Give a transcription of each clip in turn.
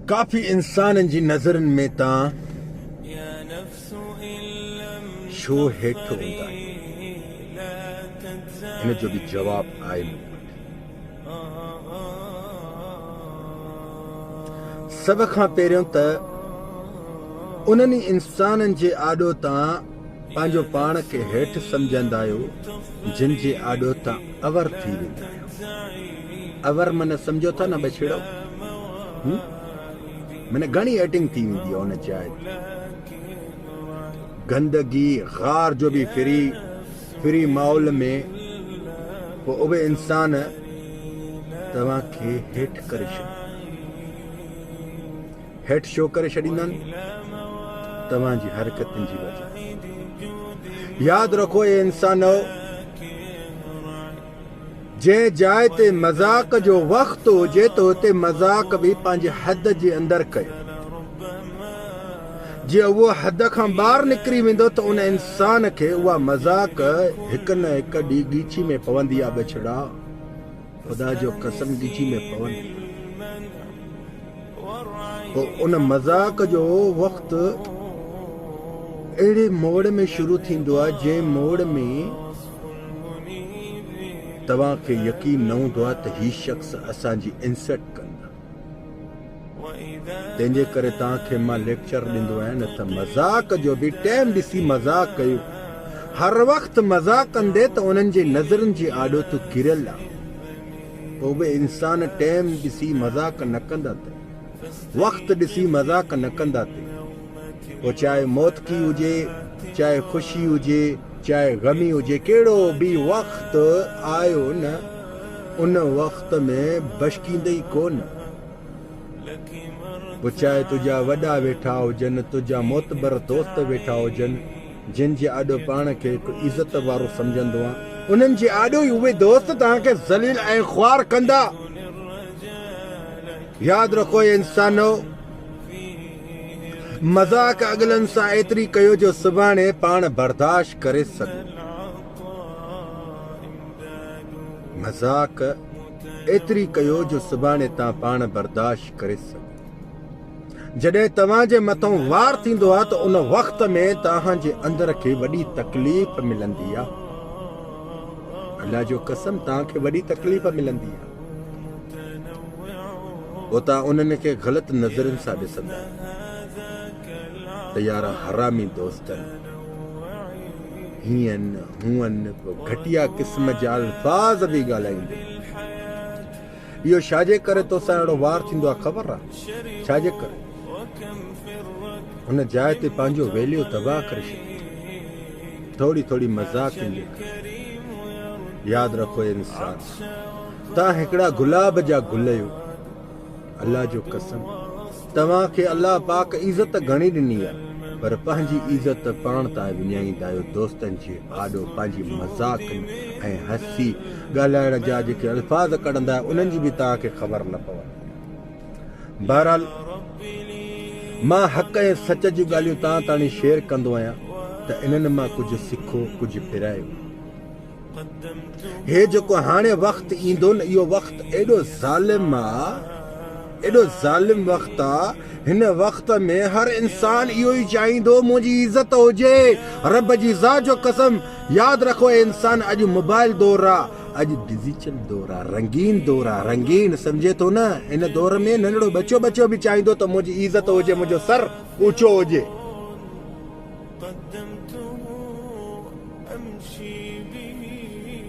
ڪافي انسانن جي نظرن ۾ تان ڇو هيٺ هوندا آهيو؟ ان جو به جواب آهي مون وٽ. سڀ کان پهريون ته انهن ئي انسانن جي آڏو تان پنهنجو پاڻ کي هيٺ سمجهندا آهيو جن جي آڏو تان اور ٿي ويندا آهيو. اور معنيٰ سمجهو ٿا نه ٻچڙو؟ معنيٰ گهڻي ايٽنگ ٿي ويندي آهي ان جاء تي. گندگي غار جو به فري فري ماحول ۾ پوء اهي انسان توهان کي هيٺ ڪري ڇڏيندا. هيٺ ڇو ڪري ڇڏيندا آهن؟ توهان جي حرڪتن جي وجه. ياد رکو اي انسانؤ! جنهن جاء تي مذاق جو وقت هجي ته اتي مذاق به پنهنجي حد جي اندر ڪيو. جي اهو حد کان ٻاهر نڪري ويندو ته ان انسان کي اها مذاق هڪ نه هڪ ڏينهن ڳيچي ۾ پوندي آ ٻچڙا خدا جو قسم ڳيچي ۾ پوندي آ. پوء ان مذاق جو وقت اهڙي موڙ ۾ شروع ٿيندو آ جنهن موڙ ۾ توهان کي يقين نه هوندو آهي ته هي شخص اسان جي انسلٽ ڪندا. تنهن جي ڪري توهان کي مان ليڪچر ڏيندو آهيان نه ته مذاق جو به ٽيم ڏسي مذاق ڪيو. هر وقت مذاق ڪندي ته انهن جي نظرن جي آڏو تون ڪريل آهين. پوء به انسان ٽيم ڏسي مذاق نه ڪندا ته وقت ڏسي مذاق نه ڪندا ته پوء چاهي موتڪي هجي، چاهي خوشي هجي، چاهي غمي هجي، ڪهڙو به وقت آيو نه ان وقت ۾ بشڪيندي ئي ڪو نه. پوء چاهي تنهنجا وڏا ويٺا هجن، تنهنجا معتبر دوست ويٺا هجن، جن جي آڏو پاڻ کي هڪ عزت وارو سمجهندو آن، انهن جي آڏو ئي اهي دوست توهان کي ذليل ۽ خوار ڪندا. ياد رکو اي انسانؤ! مذاق اڳلن سان ايتري ڪيو جو سڀاڻي پاڻ برداشت ڪري سگهو. مذاق ايتري ڪيو جو سڀاڻي تان پاڻ برداشت ڪري سگهو. جڏهن توهان جي مٿان وار ٿيندو آهي ته ان وقت ۾ توهان جي اندر کي وڏي تڪليف ملندي آهي. الله جو قسم توهان کي وڏي تڪليف ملندي آهي. پوء توهان انهن کي غلط نظرن سان ڏسندا ته يار حرامي دوستن هيئن هونئن پوء گهٽيا قسم جا الفاظ به ڳالهائيندي. اهو ڇا جي ڪري توسان اهڙو وار ٿيندو آهي خبر آهي ڇا جي ڪري؟ ان جاء تي پنهنجو ويليو تباهه ڪري ڇڏيندو. ٿوري ٿوري مذاق جي ڪري. ياد رکو اي انسان! توهان هڪڙا گلاب جا گل اهيو. الله جو قسم توهان کي الله پاڪ عزت گهڻي ڏني آهي پر پنهنجي عزت پاڻ تان وڃائيندا آهيو دوستن جي آڏو پنهنجي مذاقن ۽ هسي ڳالهائڻ جا جيڪي الفاظ ڪڍندا آهيو انهن جي به توهان کي خبر نه پوندي آهي. بهرحال مان حق ۽ سچ جون ڳالهيون توهان تاڻي شيئر ڪندو آهيان ته انهن مان ڪجهه سکو ڪجهه پرايو. هي جيڪو هاڻي وقت ايندو نه اهو وقت ايڏو ظالم آ ايڏو ظالم وقت آ هن وقت ۾ هر انسان اهو ئي چاهيندو منهنجي عزت هجي رب جي ذات جو قسم ياد رکو اي انسان اڄ موبائل دور آ اڄ ڊجيٽل دور آ رنگين دور آ رنگين سمجهي ٿو نه هن دور ۾ ننڍڙو ٻچو ٻچو به چاهيندو ته منهنجي عزت هجي منهنجو سر اوچو هجي.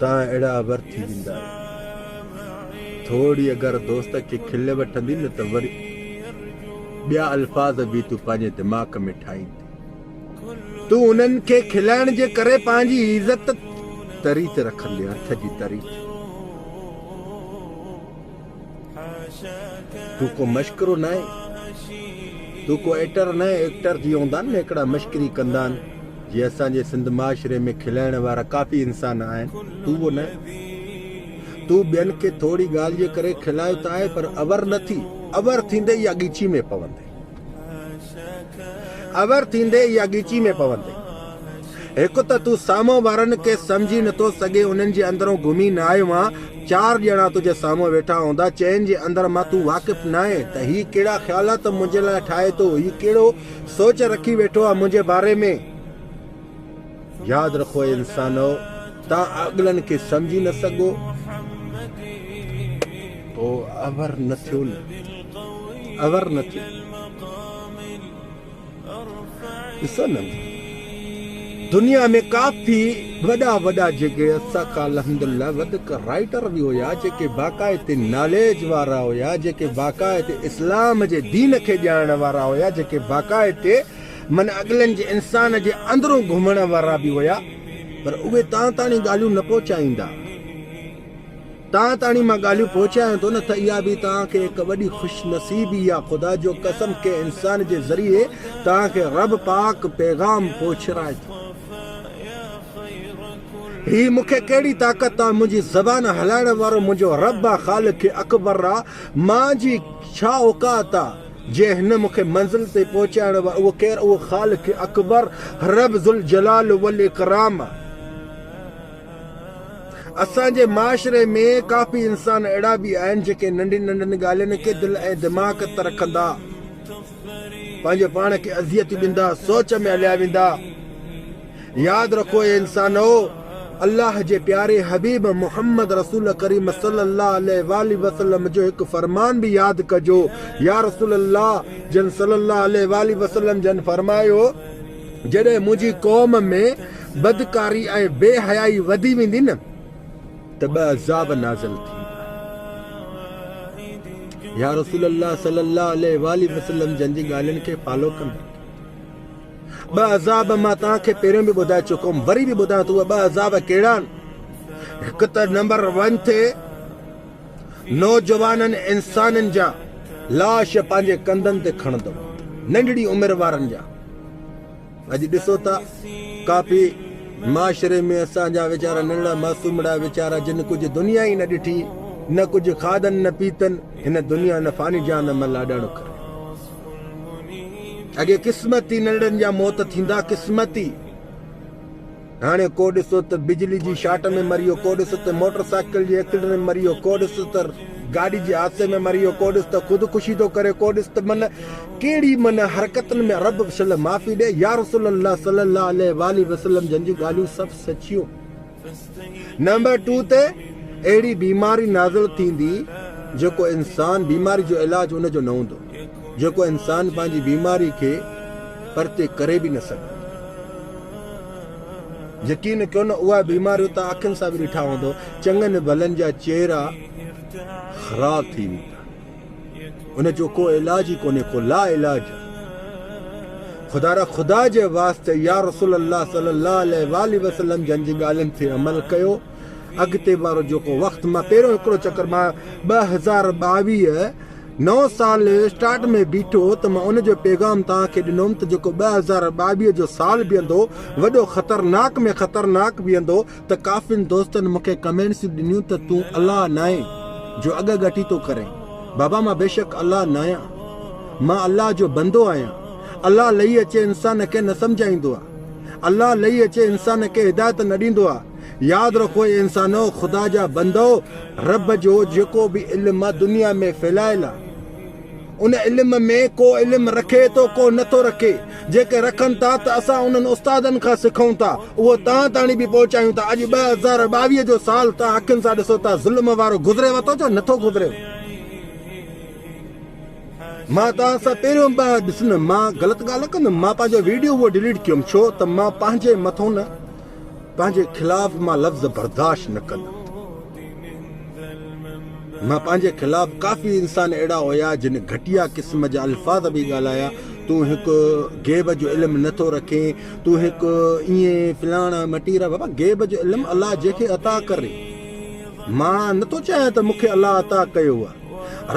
توهان اهڙا ابر ٿي ويندا آهيو. ٿوري اگر دوست کي کل وٺندي نه ته وري ٻيا الفاظ به تون پنهنجي دماغ ۾ ٺاهيندي. تون انهن کي کلائڻ جي ڪري پنهنجي عزت تري تي رکندي، هٿ جي تري تي. تون ڪو مشڪرو ناهين، تون ڪو ايڪٽر ناهين، ايڪٽر جيئن هوندا آهن نه هڪڙا مشڪري ڪندا آهن، جيئن اسان جي سنڌ معاشري ۾ کلائڻ وارا ڪافي انسان آهن، تون اهو ناهين. تون ٻين کي ٿوري ڳالهه جي ڪري کلايو ته آهي پر اور نه ٿي، اور ٿيندي يا ڳيچي ۾ پوندين. اور ٿيندي يا ڳيچي ۾ پوندين. هڪ ته تون سامهون وارن کي سمجهي نٿو سگهين، انهن جي اندرون گهمي نه آيو آن. چار ڄڻا تنهنجي سامهون ويٺا هوندا، چئن جي اندر مان تون واقف ناهين ته هي ڪهڙا خيالات منهنجي لاء ٺاهي ٿو، هي ڪهڙو سوچ رکي ويٺو آهي منهنجي باري ۾. ياد رکو اي انسانؤ! تان اڳلن کي سمجهي نه سگهو پوء اور نه ٿيو نه اور نه ٿيو. ڏسو نه دنيا ۾ ڪافي وڏا وڏا جيڪي اسان کان الحمدلله وڌڪ رائيٽر به هيا جيڪي باقاعدي ناليج وارا هيا جيڪي باقاعدي اسلام جي دين کي ڄاڻڻ وارا هيا جيڪي باقاعدي من اڳلن جي انسان جي اندرون گهمڻ وارا به هيا پر اهي تان تاڻي ڳالهيون نه پهچائيندا. تان تاڻي مان ڳالهيون پهچايان ٿو نه ته اها به توهان کي هڪ وڏي خوش نصيبي آ خدا جو قسم ڪنهن انسان جي ذريعي توهان کي رب پاڪ پيغام پهچرائي ٿو. هي مون کي ڪهڙي طاقت آ منهنجي زبان هلائڻ وارو منهنجو رب آ خالق اڪبر آ مان جي ڇا اوقات آ جنهن هن مون کي منزل تي پهچائڻ وارو اهو ڪير اهو خالق اڪبر رب ذوالجلال والاڪرام آ. اسان جي معاشري ۾ ڪافي انسان اهڙا به آهن جيڪي ننڍين ننڍين ڳالهين کي دل ۽ دماغ ته رکندا پنهنجو پاڻ کي اذيتون ڏيندا سوچ ۾ هليا ويندا. ياد رکو اي انسانؤ! الله جي پياري حبيب محمد رسول ڪريم صلي الله عليه واٰله وسلم جو هڪ فرمان به ياد ڪجو يا رسول الله جن صلي الله عليه واٰله وسلم جن فرمايو جڏهن منهنجي قوم ۾ بدڪاري ۽ بي حيائي وڌي ويندي نه ته ٻه عذاب نازل ٿيندا. يا رسول الله صلي الله عليه واٰله وسلم جن جي ڳالهين کي فالو ڪندا. ٻه عذاب مان توهان کي پهريون به ٻڌائي چڪو هوم وري به ٻڌايان ٿو اهي ٻه عذاب ڪهڙا آهن. هڪ ته نمبر ون تي نوجوانن انسانن جا لاش پنهنجي ڪنڌن تي کڻندو ننڍڙي عمر وارن جا. اڄ ڏسو ته ڪافي معاشري ۾ اسان جا ويچارا ننڍڙا معصومڙا ويچارا جن ڪجهه دنيا ئي نه ڏٺي نه ڪجهه کاڌن نه پيتن هن دنيا نه فاني جهان مان لاڏاڻو ڪري اڳي قسمتي ننڍڙن جا موت ٿيندا قسمتي هاڻي ڪو ڏسو ته بجلي جي شارٽ ۾ مري ويو، ڪو ڏسو ته موٽر سائيڪل جي ايڪسيڊنٽ ۾ مري ويو، ڪو ڏسو ته گاڏي جي حادثي ۾ مري ويو، ڪو ڏس ته خودڪشي ٿو ڪري، ڪو ڏس ته من ڪهڙي من حرڪتن ۾ رب شل معافي ڏي يا رسول الله صلي الله عليه واٰله وسلم جن جون ڳالهيون سڀ سچيون. نمبر ٽو تي اهڙي بيماري نازل ٿيندي جيڪو انسان بيماري جو علاج ان جو نه هوندو جيڪو انسان پنهنجي بيماري کي پرتي ڪري به نه سگهندو. يقين ڪيو نه اها بيماريون توهان اکين سان به ڏٺا هوندو چڱن ڀلن جا چهرا خراب ٿي ويندا ان جو ڪو علاج ئي ڪونهي ڪو لا علاج خدا را خدا جي واسطي يا رسول الله صلي الله عليه واله وسلم جن جي ڳالهين تي عمل ڪيو اڳتي وارو جيڪو وقت مان پهريون هڪڙو چڪر مان 2022 نئون سال اسٽارٽ ۾ بيٺو ته مان ان جو پيغام توهان کي ڏنوم ته جيڪو 2022 جو سال بيهندو وڏو خطرناڪ ۾ خطرناڪ بيهندو ته ڪافين دوستن مون کي ڪمينٽس ڏنيون ته تون الله ناهين جو اڳ ڳٺي ٿو ڪرين بابا مان بيشڪ الله ناهيان مان الله جو بندو آهيان الله لهي اچي انسان کي نه سمجهائيندو آهي الله لهي اچي انسان کي هدايت نه ڏيندو آهي ياد رکو اي انسانؤ! خدا جا بندؤ! رب جو جيڪو به علم آ دنيا ۾ ڦهلايل آ. ان علم ۾ ڪو علم رکي ٿو ڪو نه ٿو رکي. جيڪي رکن ٿا ته اسان انهن استادن کان سکون ٿا. اهو توهان تاڻي به پهچايون ٿا. اڄ 2022 جو سال توهان اکين سان ڏسو ٿا ظلم وارو گذري وتو ڇا نه ٿو گذري. مان توهان سان پهريون به ڏس نه مان غلط ڳالهه نه ڪندم مان پنهنجو ويڊيو اهو ڊليٽ ڪيم ڇو ته مان پنهنجي مٿو نه پنهنجي خلاف مان لفظ برداشت نه ڪندم. مان پنهنجي خلاف ڪافي انسان اهڙا هيا جن گهٽيا قسم جا الفاظ به ڳالهايا تون هڪ غيب جو علم نه ٿو رکين تون هڪ ائين فلاڻا مٽيرا بابا غيب جو علم الله جنهن کي عطا ڪري مان نه ٿو چاهيان ته مون کي الله عطا ڪيو آهي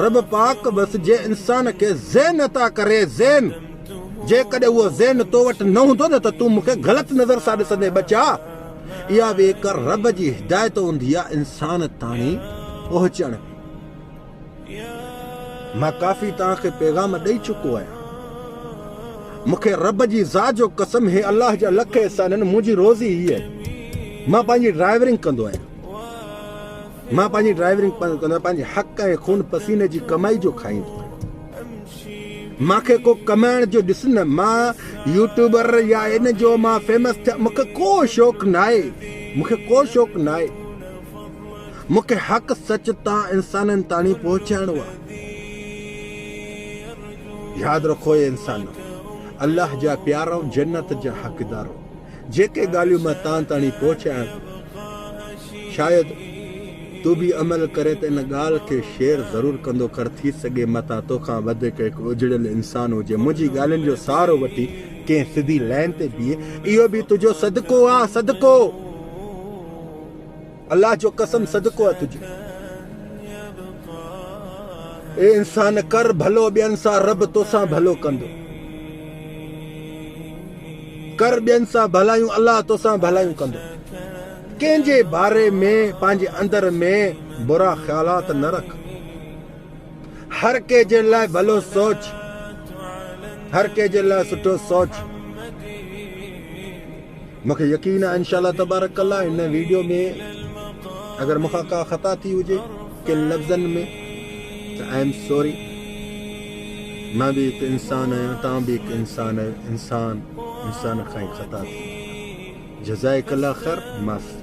رب پاڪ بس جنهن انسان کي ذهن عطا ڪري ذهن جيڪڏهن اهو ذهن تو وٽ نه هوندو نه ته تون مون کي غلط نظر سان ڏسندين ٻچا! اها به هڪ رب جي هدايت هوندي آهي انسان تاڻي پهچڻ ۾. مان ڪافي توهان کي پيغام ڏئي چڪو آهيان. مون کي رب جي ذات جو قسم هي الله جا لک احسان آهن منهنجي روزي هي آهي. مان پنهنجي ڊرائيورنگ ڪندو آهيان. مان پنهنجي ڊرائيورنگ ڪندو آهيان، پنهنجي حق ۽ خون پسيني جي ڪمائي جو کائيندو آهيان. مان کي ڪو ڪمائڻ جو ڏس نه، مان يوٽيوبر يا ان جو مان فيمس ٿيان، مون کي ڪو شوق ناهي، مون کي ڪو شوق ناهي. مون کي حق سچ تان انسانن تاڻي پهچائڻو آهي. ياد رکو اي انسانو! الله جا پيارؤ، جنت جا حقدارو! جيڪي ڳالهيون مان تان تاڻي پهچايان ٿو، شايد تون به عمل ڪرين ته ان ڳالهه کي شيئر ضرور ڪندو ڪر، ٿي سگهي متان توکان وڌيڪ هڪ اجڙيل انسان هجي، منهنجي ڳالهين جو سهارو وٺي ڪنهن سڌي لائين تي بيهي، اهو به تنهنجو صدقو آ، صدقو! الله جو قسم صدقو آ تنهنجو. اي انسان ڪر ڀلو ٻين سان رب توسان ڀلو ڪندو. ڪر ٻين سان ڀلايون الله توسان ڀلايون ڪندو. ڪنهن جي باري ۾ پنهنجي اندر ۾ برا خيالات نه رک. هر ڪنهن جي لاء ڀلو سوچ. هر ڪنهن جي لاء سٺو سوچ. مون کي يقين آهي انشاء الله تبارڪ الله هن ويڊيو ۾ اگر مون کان ڪا خطا ٿي هجي ڪن لفظن ۾ ته I am sorry مان به هڪ انسان آهيان توهان به هڪ انسان آهيو انسان انسان کان ئي خطا ٿيندي آهي جزائڪ الله خير مع السلامه.